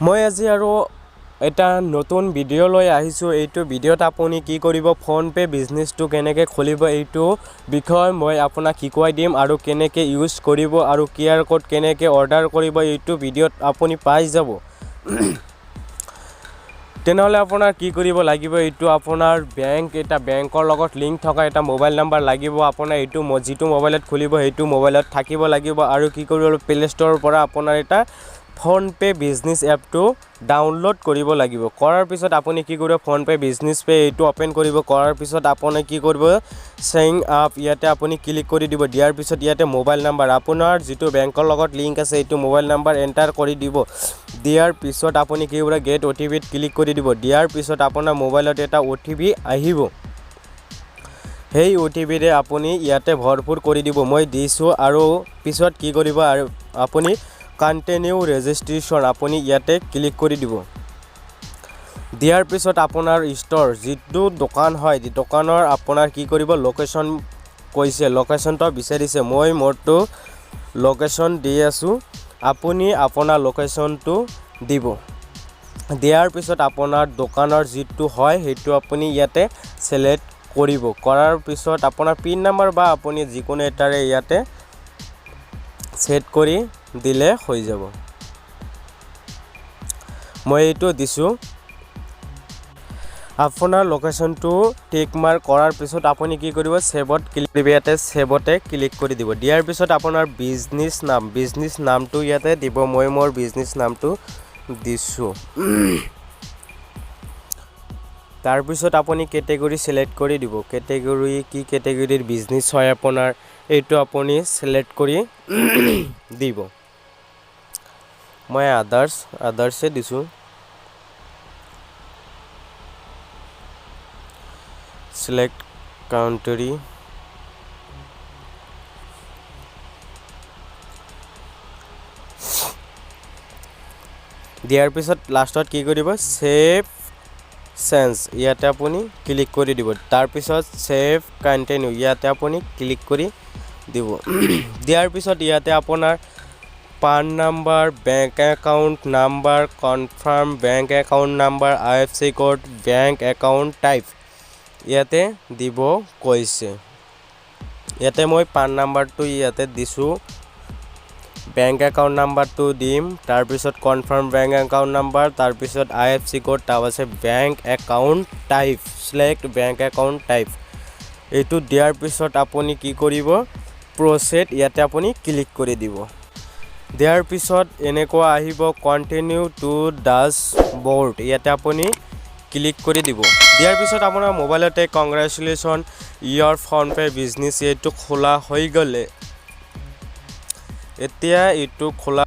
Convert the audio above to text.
মই আজি আৰু এটা নতুন ভিডিঅ' লৈ আহিছোঁ। এইটো ভিডিঅ'ত আপুনি কি কৰিব, ফোনপে' বিজনেছটো কেনেকৈ খুলিব এইটো বিষয় মই আপোনাক শিকুৱাই দিম আৰু কেনেকৈ ইউজ কৰিব আৰু কিউ আৰ ক'ড কেনেকৈ অৰ্ডাৰ কৰিব এইটো ভিডিঅ'ত আপুনি পাই যাব। তেনেহ'লে আপোনাৰ কি কৰিব লাগিব, এইটো আপোনাৰ বেংক এটা বেংকৰ লগত লিংক থকা এটা মোবাইল নাম্বাৰ লাগিব। আপোনাৰ এইটো যিটো মোবাইলত খুলিব সেইটো মোবাইলত থাকিব লাগিব। আৰু কি কৰিব, প্লে ষ্ট'ৰৰ পৰা আপোনাৰ এটা ফোনপে' বিজনেছ এপটো ডাউনলোড কৰিব লাগিব। কৰাৰ পিছত আপুনি কি কৰিব, ফোনপে' বিজনেছ পে' এইটো অ'পেন কৰিব। কৰাৰ পিছত আপুনি কি কৰিব, চাইন আপ ইয়াতে আপুনি ক্লিক কৰি দিব। দিয়াৰ পিছত ইয়াতে মোবাইল নাম্বাৰ আপোনাৰ যিটো বেংকৰ লগত লিংক আছে এইটো মোবাইল নাম্বাৰ এণ্টাৰ কৰি দিব। দিয়াৰ পিছত আপুনি কি কৰিব, গেট অ' টি পিত ক্লিক কৰি দিব। দিয়াৰ পিছত আপোনাৰ মোবাইলত এটা অ' টি পি আহিব, সেই অ' টি পিৰে আপুনি ইয়াতে ভৰপূৰ কৰি দিব। মই দিছোঁ। আৰু পিছত কি কৰিব, আৰু আপুনি কণ্টিনিউ ৰেজিষ্ট্ৰেশ্যন আপুনি ইয়াতে ক্লিক কৰি দিব। দিয়াৰ পিছত আপোনাৰ ষ্ট'ৰ যিটো দোকান হয়, দোকানৰ আপোনাৰ কি কৰিব, লোকেশ্যন কৈছে, লোকেশ্যনটো বিচাৰিছে। মই মোৰটো লোকেশ্যন দি আছোঁ, আপুনি আপোনাৰ লোকেশ্যনটো দিব। দিয়াৰ পিছত আপোনাৰ দোকানৰ যিটো হয় সেইটো আপুনি ইয়াতে ছিলেক্ট কৰিব। কৰাৰ পিছত আপোনাৰ পিন নাম্বাৰ বা আপুনি যিকোনো এটাৰে ইয়াতে ছেট কৰি দিলে হৈ যাব। মই এইটো দিছোঁ। আপোনাৰ লোকেশ্যনটো টিক মাৰ্ক কৰাৰ পিছত আপুনি কি কৰিব, ছেভত ক্লিক কৰিব। ইয়াতে ছেভতে ক্লিক কৰি দিব। দিয়াৰ পিছত আপোনাৰ বিজনেছ নাম, বিজনেছ নামটো ইয়াতে দিব। মই মোৰ বিজনেছ নামটো দিছোঁ। তাৰপিছত আপুনি কেটেগৰী ছিলেক্ট কৰি দিব। কেটেগৰী কি কেটেগৰীৰ বিজনেছ হয় আপোনাৰ, এইটো আপুনি ছিলেক্ট কৰি দিব। মই আদাৰ্ছে দিছোঁ। Select country. দিয়াৰ পিছত লাষ্টত কি কৰিব, ছেভ চেঞ্জ ইয়াতে আপুনি ক্লিক কৰি দিব। তাৰপিছত ছেভ কণ্টিনিউ ইয়াতে আপুনি ক্লিক কৰি দিব। দিয়াৰ পিছত ইয়াতে আপোনাৰ PAN number, bank account number, confirm bank account number, IFC code, bank account type ইয়াতে দিব কৈছে। ইয়াতে মই পান নাম্বাৰটো ইয়াতে দিছোঁ, বেংক একাউণ্ট নাম্বাৰটো দিম, তাৰপিছত কনফাৰ্ম বেংক একাউণ্ট নাম্বাৰ, তাৰপিছত আই এফ চি কোড, তাৰপাছত bank account type, select bank account type. এইটো দিয়াৰ পিছত আপুনি কি কৰিব, প্ৰচেড ইয়াতে আপুনি ক্লিক কৰি দিব। দিয়াৰ পিছত এনেকুৱা আহিব, কণ্টিনিউ টু ডাছবৰ্ড ইয়াতে আপুনি ক্লিক কৰি দিব। দিয়াৰ পিছত আপোনাৰ মোবাইলতে কংগ্ৰেচুলেশ্যন, ইয়ৰ ফোনপে' বিজনেছ এইটো খোলা হৈ গ'লে। এতিয়া এইটো খোলা